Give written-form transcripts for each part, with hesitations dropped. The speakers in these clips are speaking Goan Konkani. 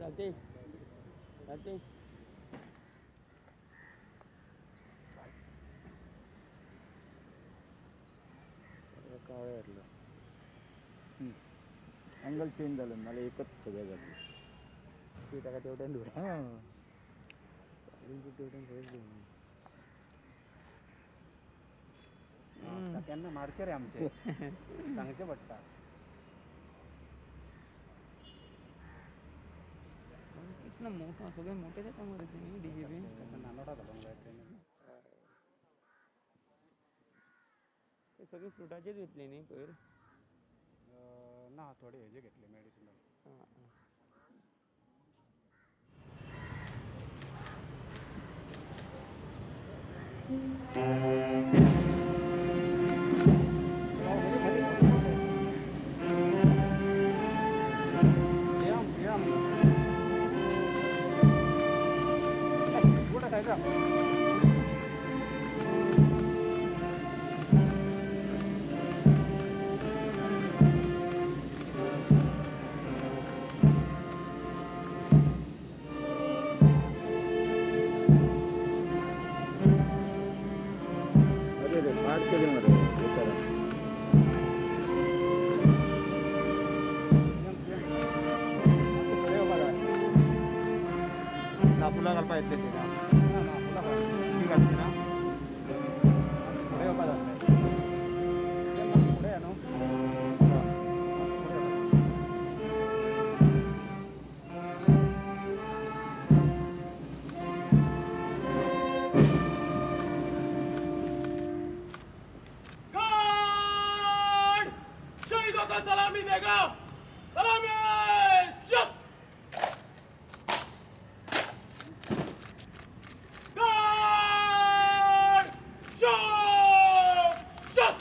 राकेश राकेश काळं घातलं. अँगल चेंज झालं, मला एकच सगळं जातलं. ती टाका तेवढ्यान धुरा. हां. तेवढ्यान सगळेच घेऊन. त्यांना मारचे रे आमचे सांगचे पडटा. कितलो मोठो सगळे मोठे जाता मरे ते न्ही डीजे बी. नानोटा घालूंक जाय ते. ते सगळे फ्रुटाचेच घेतले न्ही पयर? ना, थोडे हेजे घेतले मेडिसिनल. आं आं. अरे रे पाड केले मरे बेचारा. ना फुलां घालपा येतले ते ना ना फुलां घाल ती घालची ना फुडें येवपा जातलें फुडें या न्हू फुडें. गार्ड शहीदों का सलामी देगा. सलामी जस. गार्ड शॉट जस.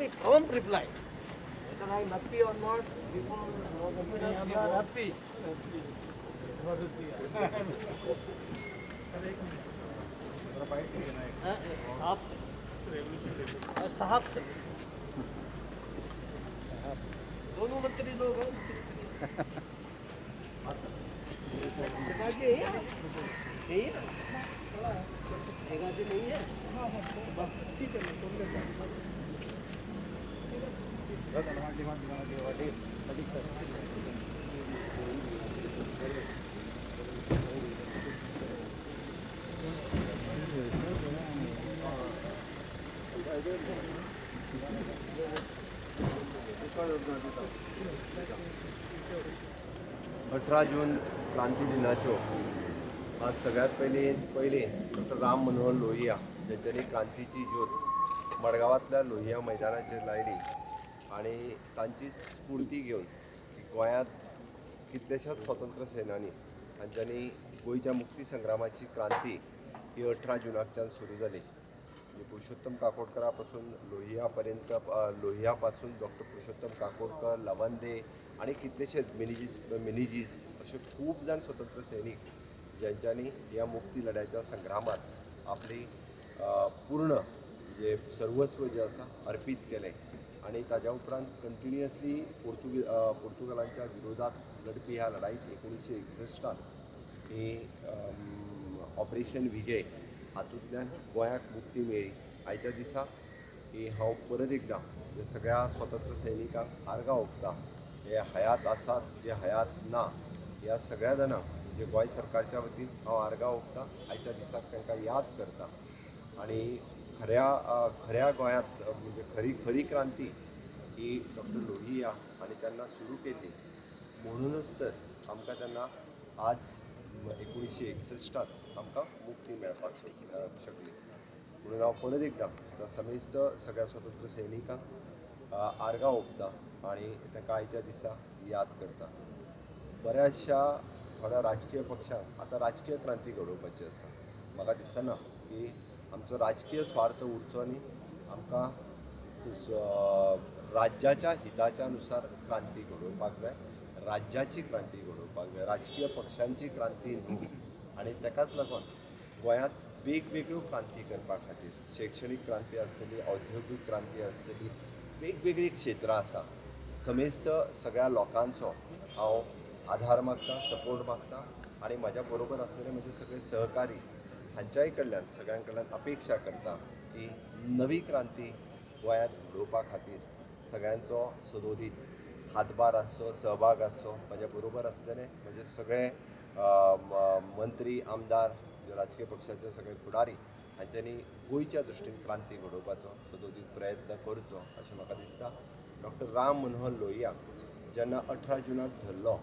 me prompt reply. Whether I am happy or not, before we are happy. आप साहब से दोनों मंत्री लोग हैं। नहीं है, नहीं है, ठीक है। 18 जून क्रांती दिनाच्यो आज सगळ्यात पयलीं डॉक्टर राम मनोहर लोहिया ज्यांच्यानी क्रांतीची ज्योत मडगांवांतल्या लोहिया मैदानाचेर लायली आनी तांचीच स्फूर्ती घेवन की गोंयांत कितल्याशाच स्वतंत्र सेनानी तांच्यांनी गोंयच्या मुक्ती संग्रामाची क्रांती ही 18 जुनाकच्यान सुरू जाली. पुरुषोत्तम काकोडकरा पासून लोहिया पर्यंत, लोहिया पासून डॉक्टर पुरुषोत्तम काकोडकर, लवंदे आणि कितलेशेच मिनिजीस असे खूब जाण स्वतंत्र सैनिक ज्यांच्यानी ह्या मुक्ती लढ्याच्या संग्रामात आपली पूर्ण म्हणजे सर्वस्व जे आसा अर्पीत केलें आनी ताज्या उपरांत कंटिन्युअसली पोर्तुगालांच्या विरोधात लढपी ह्या लढाईत 1961 ही ऑपरेशन विजय हातूंतल्यान गोंयाक मुक्ती मेळ्ळी. आयच्या दिसा की हांव परत एकदां जे सगळ्या स्वतंत्र सैनिकांक आर्गां ओंपता, हे हयात आसात जे हयात ना ह्या सगळ्या जाणांक म्हणजे गोंय सरकारच्या वतीन हांव आर्गां ओंपता. आयच्या दिसाक तांकां याद करता आनी खऱ्या गोंयांत म्हणजे खरी खरी क्रांती ही डॉक्टर लोहिया आनी तेन्ना सुरू केल्ली, म्हणूनच तर आमकां तेन्ना आज 1961 आमकां मुक्ती मेळपाक शकली. म्हणून हांव परत एकदां त्या समेस्त सगळ्या स्वतंत्र सैनिकांक आर्गां ओंपता आनी तांकां आयच्या दिसा याद करता. बऱ्याचशा थोड्या राजकीय पक्षांक आतां राजकीय क्रांती घडोवपाची आसा. म्हाका दिसना की आमचो राजकीय स्वार्थ उरचो न्ही, आमकां राज्याच्या हिताच्या नुसार क्रांती घडोवपाक जाय, राज्याची क्रांती घडोवपाक जाय, राजकीय पक्षांची क्रांती न्हू. आनी ताकाच लागून गोंयांत वेगवेगळ्यो क्रांती करपा खातीर शैक्षणीक क्रांती आसतली, औद्योगीक क्रांती आसतली, वेगवेगळीं क्षेत्रां आसा. समेस्त सगळ्या लोकांचो हांव आधार मागता, सपोर्ट मागता आनी म्हाज्या बरोबर आसलेले म्हजे सगळे सहकारी हांच्याय कडल्यान सगळ्यां कडल्यान अपेक्षा करता की नवी क्रांती गोंयांत घडोवपा खातीर सगळ्यांचो सदोदीत हातभार आसचो, सहभाग आसचो. म्हाज्या बरोबर आसलेले म्हजे सगळे मंत्री, आमदार, राजकीय पक्षाचे सगळे फुडारी हांच्यांनी गोंयच्या दृश्टीन क्रांती घडोवपाचो सदोदीत प्रयत्न करचो अशें म्हाका दिसता. डॉक्टर राम मनोहर लोहिया जेन्ना 18 जुनाक धरलो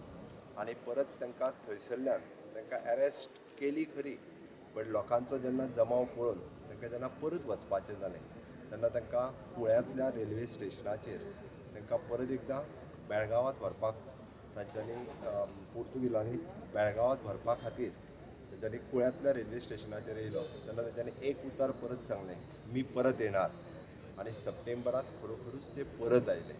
आनी परत तांकां थंयसरल्यान तांकां एरेस्ट केली खरी, बट लोकांचो जेन्ना जमाव पळोवन तांकां जेन्ना परत वचपाचें जालें तेन्ना तांकां कुळ्यांतल्या रेल्वे स्टेशनाचेर तांकां परत एकदां बेळगांवांत व्हरपाक तांच्यांनी पोर्तुगिलांनी बेळगांवांत व्हरपा खातीर तांच्यांनी कुळ्यांतल्या रेल्वे स्टेशनाचेर येयलो तेन्ना तांच्यांनी एक उतर परत सांगलें, मी परत येणार. आनी सप्टेंबरांत खरोखरूच ते परत आयले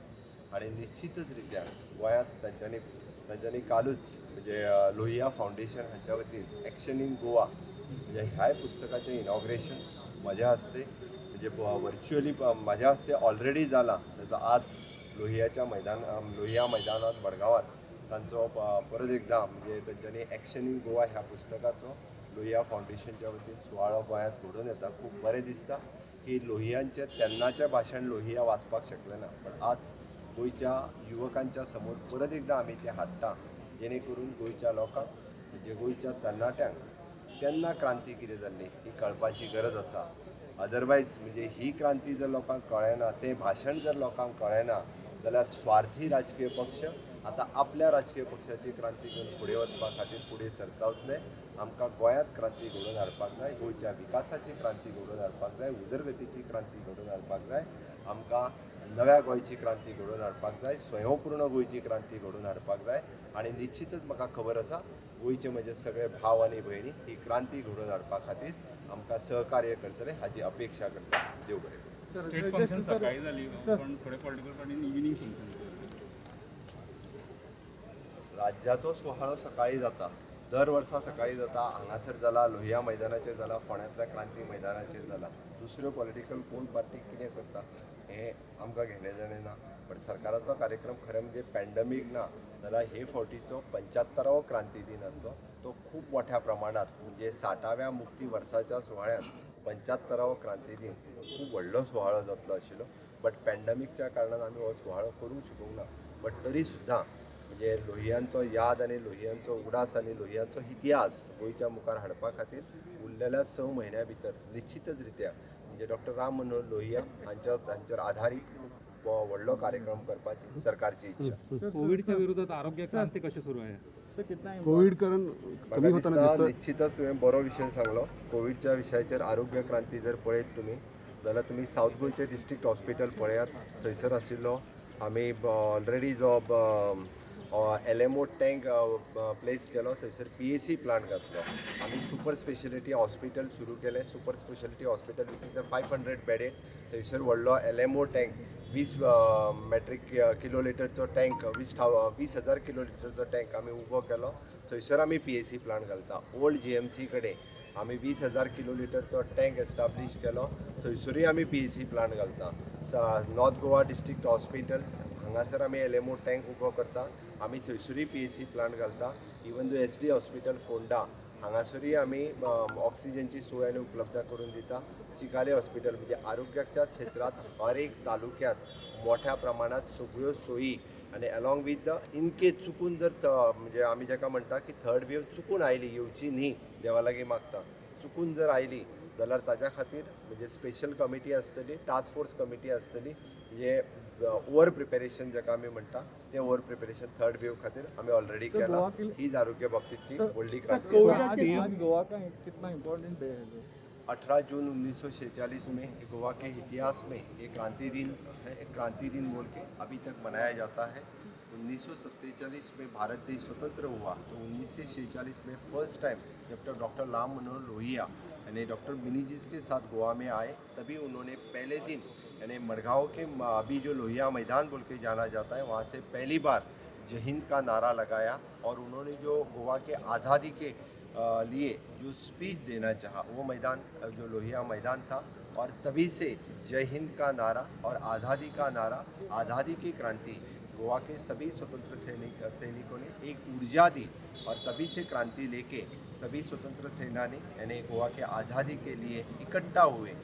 आनी निश्चितच रित्या गोंयांत तांच्यांनी कालूच म्हणजे लोहिया फावंडेशन हांच्या वतीन एक्शन इन गोवा म्हणजे ह्याय पुस्तकाचें इनॉग्रेशन म्हज्या हस्ते म्हणजे वर्च्युअली म्हज्या हस्ते ऑलरेडी जालां. ताचो आज लोहियाच्या लोहिया मैदानांत मडगांवांत तांचो परत एकदां म्हणजे तांच्यांनी एक्शन इन गोवा ह्या पुस्तकाचो लोहिया फावंडेशनच्या वतीन सुवाळो गोंयांत घडोवन येता. खूब बरें दिसता की लोहियांचें तेन्नाचें भाशण लोहिया वाचपाक शकले ना, पण आज गोंयच्या युवकांच्या समोर परत एकदां आमी तें हाडटा, जेणे करून गोंयच्या लोकांक म्हणजे गोंयच्या तरणाट्यांक तेन्ना क्रांती कितें जाल्ली ही कळपाची गरज आसा. अदरवायज म्हणजे ही क्रांती जर लोकांक कळ्ळें ना, तें भाशण जर लोकांक कळ्ळें ना जाल्यार स्वार्थी राजकीय पक्ष आतां आपल्या राजकीय पक्षाची क्रांती घेवन फुडें वचपा खातीर फुडें सरसावतले. आमकां गोंयांत क्रांती घडोवन हाडपाक जाय, गोंयच्या विकासाची क्रांती घडोवन हाडपाक जाय, उदरगतीची क्रांती घडोवन हाडपाक जाय, आमकां नव्या गोंयची क्रांती घडोवन हाडपाक जाय, स्वयंपूर्ण गोंयची क्रांती घडोवन हाडपाक जाय. आनी निश्चितच म्हाका खबर आसा गोंयचे म्हजे सगळे भाव आनी भयणी ही क्रांती घडोवन हाडपा खातीर आमकां सहकार्य करतले हाची अपेक्षा करता. देव बरें करूं. स्टेट फंक्शन सकाळी जाली पण थोडे पॉलिटिकल पार्टीन इव्हिनींग फंक्शन. राज्याचो सुवाळो सकाळी जाता, दर वर्सा सकाळी जाता. हांगासर जाला, लोहिया मैदानाचेर जाला, फोंड्यांतल्या क्रांती मैदानाचेर जाला. दुसऱ्यो पॉलिटिकल कोण पार्टी कितें करता हें आमकां घेणें देणें ना. बट सरकाराचो कार्यक्रम खरें म्हणजे पॅन्डमीक ना जाल्यार हे फावटीचो 75वो क्रांती दिन आसलो तो खूब मोठ्या प्रमाणांत म्हणजे 60व्या मुक्ती वर्साच्या सुवाळ्यांत 75वो क्रांती दिन खूब व्हडलो सुवाळो जातलो आशिल्लो. बट पॅन्डमिकच्या कारणान आमी हो सुवाळो करूंक शकूंक ना. बट तरी सुद्दां म्हणजे लोहियांचो याद आनी लोहियांचो उगडास आनी लोहियांचो इतिहास गोंयच्या मुखार हाडपा खातीर उरलेल्या 6 म्हयन्या भितर निश्चितच रित्या म्हणजे डॉक्टर राम मनोहर लोहिया हांचेर आधारीत खूब व्हडलो कार्यक्रम करपाची सरकारची इच्छा. कोविडच्या विरोधात आरोग्य क्रांती कशी सुरू आहे? कोविड कारण म्हाका दिसता निश्चितच तुवें बरो विशय सांगलो. कोविडच्या विशयाचेर आरोग्य क्रांती जर पळयत तुमी जाल्यार तुमी सावथ गोंयचें डिस्ट्रिक्ट हॉस्पिटल पळयात, थंयसर आशिल्लो आमी ऑलरेडी जो LMO tank place केलो थंयसर PAC plant घातलो. आमी सुपर स्पेशलिटी हॉस्पिटल सुरू केलें. Super speciality hospital which is the 500 bedded, थंयसर व्हडलो LMO tank 20 metric kilo लिटरचो टँक 20,000 किलो लिटरचो टँक आमी उबो केलो. थंयसर आमी PAC plant घालता. ओल्ड GMC कडेन आमी 20,000 किलो लिटरचो टँक एस्टाब्लीश केलो, थंयसरूय आमी PAC plant घालता. नॉर्थ गोवा डिस्ट्रिक्ट हॉस्पिटल्स हांगासर आमी LMO tank उबो करता, आमी थंयसरूय PAC plant घालता. Even though SD hospital Ponda हांगासरूय आमी ऑक्सिजनची सोय आनी उपलब्ध करून दिता. चिकाले हॉस्पिटल म्हणजे आरोग्याच्या क्षेत्रांत हर एक तालुक्यांत मोठ्या प्रमाणात सगळ्यो सोयी आनी along with the in case चुकून जर म्हणजे आमी जाका म्हणटा की थर्ड वेव चुकून आयली, येवची न्ही देवा लागीं मागता, चुकून जर आयली जाल्यार ताज्या खातीर म्हणजे स्पेशल कमिटी आसतली, टास्क फोर्स कमिटी आसतली. म्हणजे ओवर प्रिपेरेशन जाका आमी म्हणटा तें ओवर प्रिपेरेशन थर्ड वेव खातीर आमी ऑलरेडी केलां. हीच आरोग्य बाबतींतची व्हडली क्रांती आसा. गोवा का कितना इम्पोर्टेंट डे है? 18 जून 1946 में गोवा के इतिहास में एक क्रांति दिन है, एक क्रांति दिन बोल के अभी तक मनाया जाता है. 1947 में भारत देश स्वतंत्र हुआ तो 1946 में फर्स्ट टाइम जब तक डॉक्टर राम मनोहर लोहिया यानी डॉक्टर मिनीजीस के साथ गोवा में आए, तभी उन्होंने पहले दिन यानी मडगांव के अभी जो लोहिया मैदान बोल के जाना जाता है वहाँ से पहली बार जय हिंद का नारा लगाया और उन्होंने जो गोवा के आज़ादी के लिए जो स्पीच देना चाहा वो मैदान जो लोहिया मैदान था, और तभी से जय हिंद का नारा और आज़ादी का नारा, आज़ादी की क्रांति गोवा के सभी स्वतंत्र सैनिकों ने एक ऊर्जा दी और तभी से क्रांति लेके सभी स्वतंत्र सेनानी यानी गोवा के आज़ादी के लिए इकट्ठा हुए.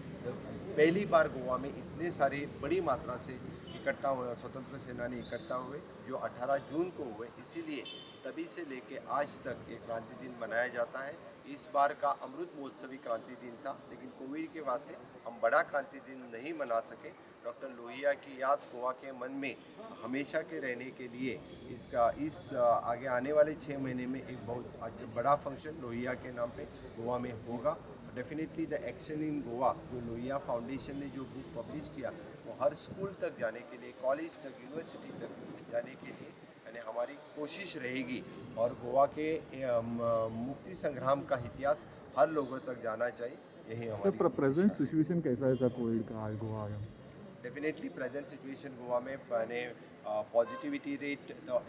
पहली बार गोवा में इतने सारे बड़ी मात्रा से इकट्ठा हुए स्वतंत्र सेनानी इकट्ठा हुए जो 18 जून को हुए, इसीलिए तभी से लेके आज तक ये क्रांति दिन मनाया जाता है. इस बार का अमृत महोत्सवी क्रांति दिन था, लेकिन कोविड के वास्ते हम बड़ा क्रांति दिन नहीं मना सके. डॉक्टर लोहिया की याद गोवा के मन में हमेशा के रहने के लिए इसका इस आगे आने वाले 6 महीने में एक बहुत बड़ा फंक्शन लोहिया के नाम पे गोवा में होगा. Definitely the action in Goa जो लोहिया फाउंडेशन ने जो बुक पब्लिश किया वो हर स्कूल तक जाने के लिए, कॉलेज तक, यूनिवर्सिटी तक जाने के लिए यानी हमारी कोशिश रहेगी और गोवा के मुक्ति संग्राम का इतिहास हर लोगों तक जाना चाहिए, यही हमारी. प्रेजेंट सिचुएशन कैसा है सर कोविड का आज गोवा में? डेफिनेटली प्रेजेंट सिचुएशन गोवा में यानी पॉजिटिविटी रेट तो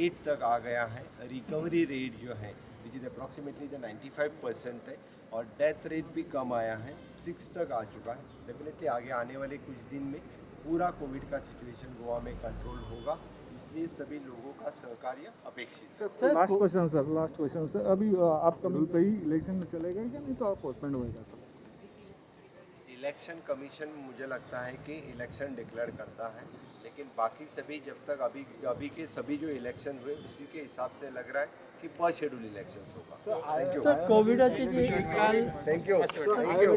8 तक आ गया है. रिकवरी रेट जो है which is approximately the 95% है और डेथ रेट भी कम आया है, 6 तक आ चुका है. डेफिनेटली आगे आने वाले कुछ दिन में पूरा कोविड का सिचुएशन गोवा में कंट्रोल होगा, इसलिए सभी लोगों का सहकार्य अपेक्षित है. Last question sir, last question sir, अभी आप कल पे ही इलेक्शन चलेगा क्या, नहीं तो आप पोस्टपोन होएगा सर? इलेक्शन कमीशन मुझे लगता है कि इलेक्शन डिक्लेयर करता है, लेकिन बाकी सभी जब तक अभी अभी के सभी जो इलेक्शन हुए उसी के हिसाब से लग रहा है कि पर शेड्यूल इलेक्शन होगा. Thank you. Sir, कोविडाचे जे काल thank you. Thank you.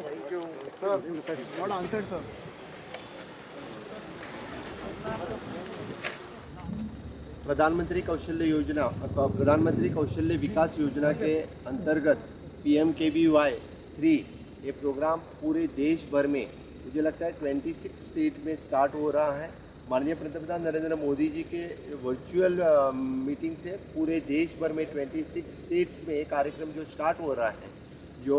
Thank you. Not answered sir. प्रधानमंत्री कौशल्य योजना, प्रधानमंत्री कौशल्य विकास योजना के अंतर्गत PMKVY 3 ये प्रोग्राम पूरे देश भर में मुझे लगता है 26 स्टेट में स्टार्ट हो रहा है. माननीय प्रधानमंत्री Narendra Modi ji K virtual meeting से पूरे देश भर में 26 स्टेट्स में ये कार्यक्रम जो स्टार्ट हो रहा है, जो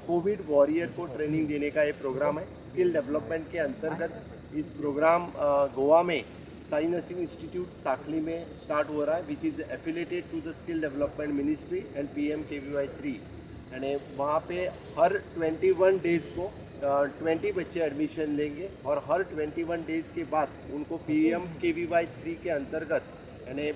कोविड वॉरियर को ट्रेनिंग देने का ये प्रोग्राम है। स्किल डेवलपमेंट के अंतर्गत इस प्रोग्राम गोवा में साई नर्सिंग इंस्टीट्यूट साखली में स्टार्ट हो रहा है, which is affiliated to the skill development ministry and PMKVY 3। यानी वहाँ पे हर 21 डेज़ को 20 बच्चे एडमिशन लेंगे और हर 21 डेज़ के बाद उनको PMKVY 3 के अंतर्गत यानी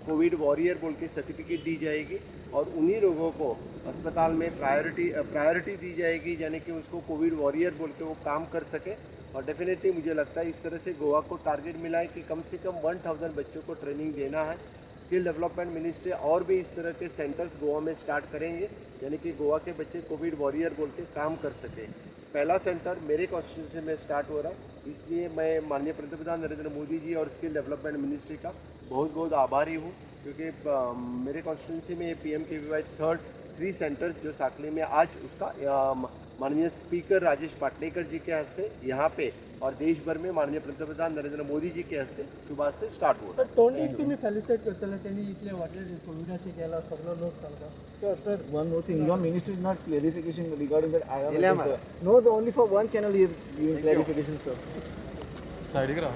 कोविड वॉरियर बोल के सर्टिफिकेट दी जाएगी और उन्हीं लोगों को अस्पताल में प्रायोरिटी प्रायोरिटी दी जाएगी, यानी कि उसको कोविड वॉरियर बोल के वो काम कर सके। और डेफिनेटली मुझे लगता है इस तरह से गोवा को टारगेट मिला है कि कम से कम 1000 बच्चों को ट्रेनिंग देना है। स्किल डेवलपमेंट मिनिस्ट्री और भी इस तरह के सेंटर्स गोवा में स्टार्ट करेंगे, यानी कि गोवा के बच्चे कोविड वॉरियर बोल के काम कर सके। पहला सेंटर मेरे कॉन्स्टिट्यूंसी में स्टार्ट हो रहा है, इसलिए मैं माननीय प्रधानमंत्री नरेंद्र मोदी जी और स्किल डेवलपमेंट मिनिस्ट्री का बहुत बहुत आभारी हूँ, क्योंकि मेरे कॉन्स्टिट्यूंसी में PMKVY third 3 centres जो साकली में आज उसका माननीय स्पीकर राजेश पाटनेकर जी के हस्ते यहाँ पे और देश भर में माननीय प्रधानमंत्री नरेंद्र मोदी जी के हस्ते सुबह से स्टार्ट हो रहा है। तोंडी तुमी फेलिसिटेट करतले तेणी इतले व्हडले कोविडाचे केला सगळो लोक सारको। Sir, sir, one more thing. Your ministry is not clarification regarding that IR. दिल्या मला. No, the only for one channel he is giving clarification, sir. सायडीक राव.